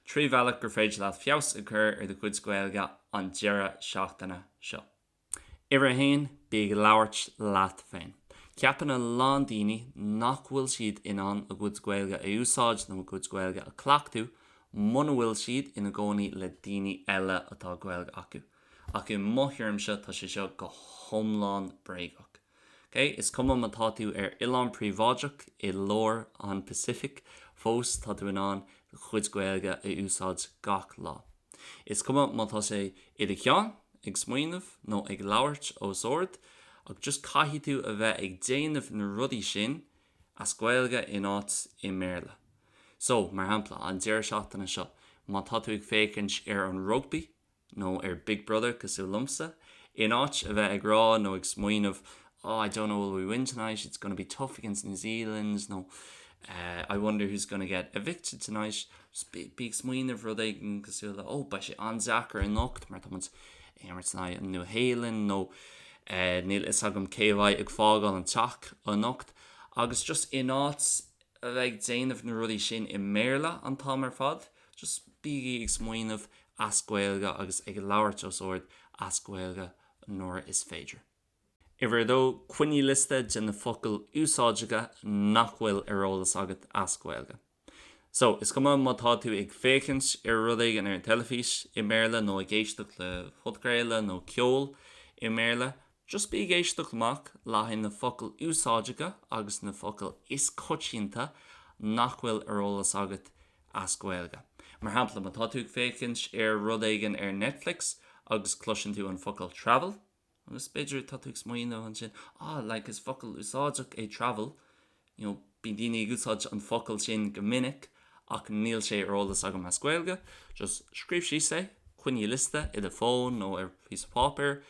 3 bhealach gur féidir leat feabhas a chur ar do chuid Gaeilge an deireadh seachtaine seo. Uimhir a haon, bí ag labhairt leat féin. Ceapann a lán daoine nach bhfuil siad in ann a gcuid Gaeilge a úsáid nó a gcuid Gaeilge a chleachtadh muna bhfuil siad ina gcónaí le daoine eile atá Gaeilge acu. Ach i mo thuairimse tá sé seo go hiomlán bréagach. Ok, is cuma má tá tú ar oileán príobháideach i lár an Pacific, fós tá tú in ann do chuid Gaeilge a úsáid gach lá. Is cuma má tá sé i do cheann, ag smaoineamh, nó ag labhairt os ard, ach just caithfidh tú a bheith ag déanamh na rudaí sin as Gaeilge in áit i mBéarla. So, mar shampla, an deireadh seachtaine seo, má tá tú ag féachaint ar an rugbaí, nó ar Big Brother cosúil liomsa, in áit a bheith ag rá nó ag smaoineamh oh I don't know will we win tonight, it's gonna be tough against New Zealand nó I wonder who's gonna get evicted tonight, just bí ag smaoineamh rud éigin cosúil le oh beidh sé an-deacair anocht mar tá muid ag imirt in aghaidh an Nua-Shéalainn nó níl fhios agam cé a bheidh ag fágáil an teach anocht agus just in áit a bheith ag déanamh na rudaí sin i mBéarla an t-am ar fad, just bígí ag smaoineamh as Gaeilge agus ag labhairt os ard as Gaeilge nuair is féidir. Uimhir a dó, coinnigh liosta de na focail úsáideacha nach bhfuil ar eolas agat as Gaeilge. So, is cuma má tá tú ag féachaint ar rud éigin ar an teilifís i mBéarla nó ag éisteacht le podchraoladh nó ceol i mBéarla, Just bí ag éisteacht amach le haghaidh na focail úsáideacha agus na focail is coitianta nach bhfuil ar eolas agat as Gaeilge. Mar shampla, má tá tú ag féachaint ar rud éigin ar Netflix agus cloiseann tú an focal travel, agus b'fhéidir tá tú ag smaoineamh ansin, ah, like is focal úsáideach é travel, you know, bíonn daoine ag úsáid an focal sin go minic ach níl sé ar eolas agam as Gaeilge, just scríobh síos é, coinnigh liosta i do fón nó ar phíosa páipéir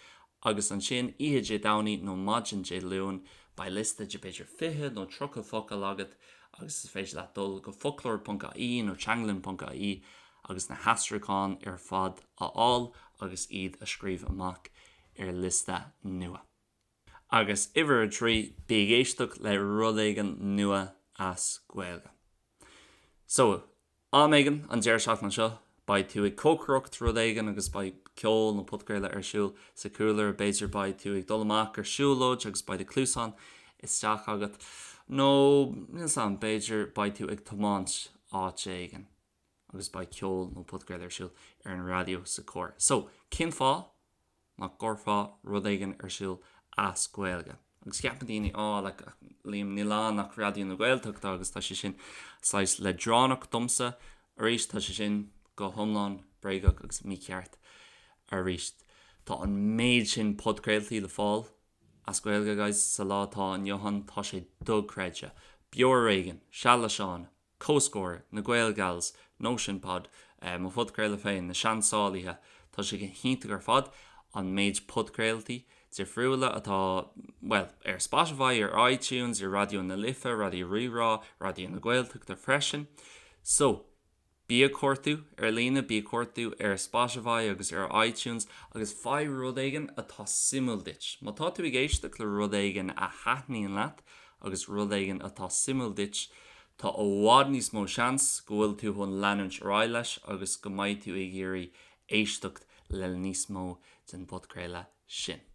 agus ansin oíche Dé Domhnaigh nó maidin Dé Luain beidh liosta de b'fhéidir 20 nó 30 focal agat agus is féidir leat dul go foclóir.ie nó teanglann.ie agus na haistriúcháin ar fad a fháil agus iad a scríobh amach ar liosta nua. Agus uimhir a 3, bí ag éisteacht le rud éigin nua as Gaeilge. So, am éigin an deireadh seachtaine seo, beidh tú ag cócaireacht rud éigin agus beidh ceol nó podchraoladh ar siúl sa chúlra, b'fhéidir beidh tú ag dul amach ar siúlóid agus beidh do chluasáin isteach agat, nó níl 's a'm, b'fhéidir beidh tú ag tiomáint áit éigin agus beidh ceol nó podchraoladh ar siúl ar an raidió sa charr. So, cén fáth nach gcuirfeá rud éigin ar siúl as Gaeilge. Agus ceapann daoine, oh, like, Liam, níl ann ach Raidió na Gaeltachta agus tá sé sin saghas leadránach domsa. Arís, tá sé sin go hiomlán bréagach agus mícheart arís. Tá an méid sin podchraoltaí le fáil as Gaeilge, guys, sa lá atá inniu ann, tá sé dochreidte. Beo Ar Éigean, Seal le Seán, Comhscór, Na Gaelgals, Nóisean Pod, mo phodchraoladh féin, Na Seansálaithe, tá sé go hiontach ar fad an méid podchraoltaí difriúla atá, bhuel, ar Spotify, ar iTunes, ar Raidió na Life, Raidió Rí-Rá, Raidió na Gaeltachta freisin. So, Bí ag cuartú ar líne, bí ag cuartú ar Spotify agus ar iTunes agus faigh rud éigin atá suimiúil duit. Má tá tú ag éisteacht le rud éigin a thaitníonn leat agus rud éigin atá suimiúil duit, tá i bhfad níos mó seans go bhfuil tú chun leanúint ar aghaidh leis agus go mbeidh tú ag iarraidh éisteacht le níos mó den bpodchraoladh sin.